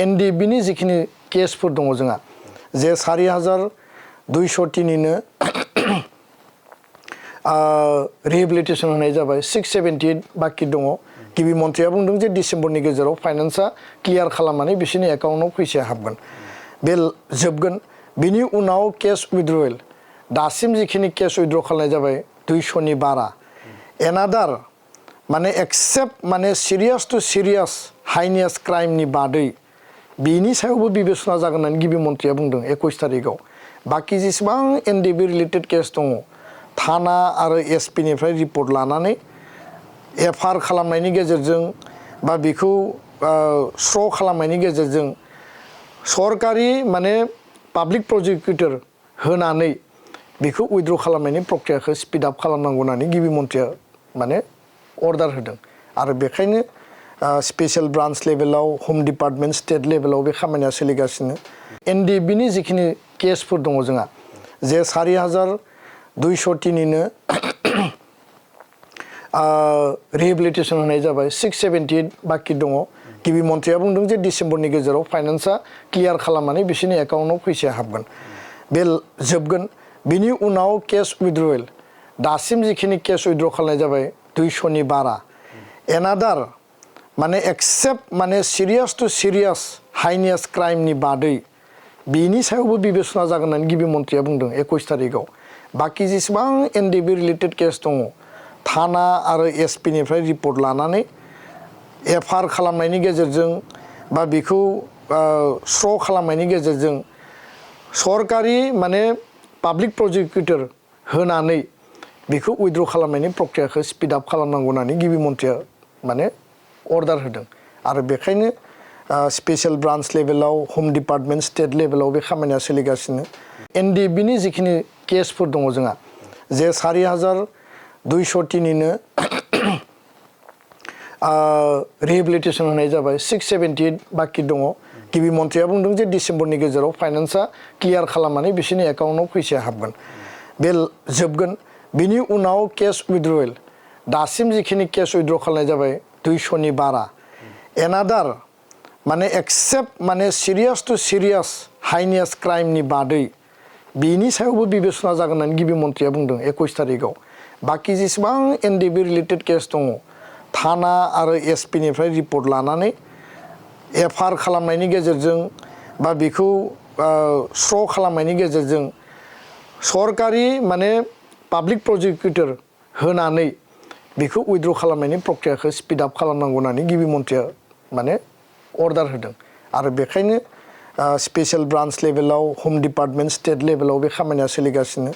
Ndfb नि जिखिनि केसफोर दङ जोंहा जे 4203निनो रिहेबिलिटेसन होनाय जाबाय 678 बाखि दङ गिबि मन्थ्रिया बुंदों जे डिसेम्बरनि गेजेराव फाइनान्सआ क्लियार खालामनानै बिसोरनि एकाउन्टआव फैसाया हाबगोन बे जोबगोन बिनि उनाव केस उइथड्रयेल दासिम जिखिनि केस उइथड्र खालामनाय जाबाय 200 नि बारा एनादार माने एक्सेप्ट माने सिरियास टु सिरियास हाइनेस क्राइमनि बादै बिनि सायावबो बिबेचना जागोन होननानै गिबि मन्थ्रिया बुंदों 21 तारिखआव बाखि जेसेबां Ndfb रिलेटेड केस दङ थाना आरो SP निफ्राय रिपर्ट लानानै FR खालामनायनि गेजेरजों बा बेखौ स्र' खालामनायनि गेजेरजों सरकारि माने पाब्लिक प्रसिकिउटर होनानै बेखौ उइथड्र खालामनायनि प्रक्रियाखौ स्पिड आप खालामनांगौ होननानै गिबि मन्थ्रिया माने अर्डार होदों आरो बेखायनो स्पेशल ब्रान्च लेभेलाव होम डिपार्टमेन्ट स्टेट लेभेलाव बे खामानिया सोलिगासिनो Ndfb नि जिखिनि केसफोर दङ जोंहा जे 4203निनो रिहेबिलिटेसन होनाय जाबाय 678 बाखि दङ गिबि मन्थ्रिया बुंदों जे डिसेम्बरनि गेजेराव फाइनान्सआ क्लियार खालामनानै बिसोरनि एकाउन्टआव फैसाया हाबगोन बे जोबगोन बिनि उनाव केस उइथड्रयेल दासिम जिखिनि केस उइथड्र खालामनाय जाबाय 200 नि बारा एनादार माने एक्सेप्ट माने सिरियास टु सिरियास हाइनेस क्राइमनि बादै बिनि सायावबो बिबेचना जागोन होननानै गिबि मन्थ्रिया बुंदों 21 तारिखआव बाखि जेसेबां Ndfb रिलेटेड केस दङ थाना आरो SP निफ्राय रिपर्ट लानानै FR खालामनायनि गेजेरजों बा बेखौ स्र' खालामनायनि गेजेरजों सरकारि माने पाब्लिक प्रसिकिउटर होनानै बेखौ उइथड्र खालामनायनि प्रक्रियाखौ स्पिड आप खालामनांगौ होननानै गिबि मन्थ्रिया माने अर्डार होदों आरो बेखायनो स्पेशल ब्रान्च लेभेलाव होम डिपार्टमेन्ट स्टेट लेभेलाव बे खामानिया सोलिगासिनो Ndfb नि जिखिनि केसफोर दङ जोंहा जे 4203निनो रिहेबिलिटेसन होनाय जाबाय 678 बाखि दङ गिबि मन्थ्रिया बुंदों जे डिसेम्बरनि गेजेराव फाइनान्सआ क्लियार खालामनानै बिसोरनि एकाउन्टआव फैसाया हाबगोन बे जोबगोन बिनि उनाव केस उइथड्रयेल दासिम जिखिनि केस उइथड्र खालामनाय जाबाय 200 नि बारा एनादार माने एक्सेप्ट माने सिरियास टु सिरियास हाइनेस क्राइमनि बादै बिनि सायावबो बिबेचना जागोन होननानै गिबि मन्थ्रिया बुंदों 21 तारिखआव बाखि जेसेबां Ndfb रिलेटेड केस दङ थाना आरो SP निफ्राय रिपर्ट लानानै FR खालामनायनि गेजेरजों बा बेखौ स्र' खालामनायनि गेजेरजों सरकारि माने पाब्लिक प्रसिकिउटर होनानै बेखौ उइथड्र खालामनायनि प्रक्रियाखौ स्पिड आप खालामनांगौ होननानै गिबि मन्थ्रिया माने अर्डार होदों आरो बेखायनो स्पेशल ब्रान्च लेभेलाव होम डिपार्टमेन्ट स्टेट लेभेलाव बे खामानिया सोलिगासिनो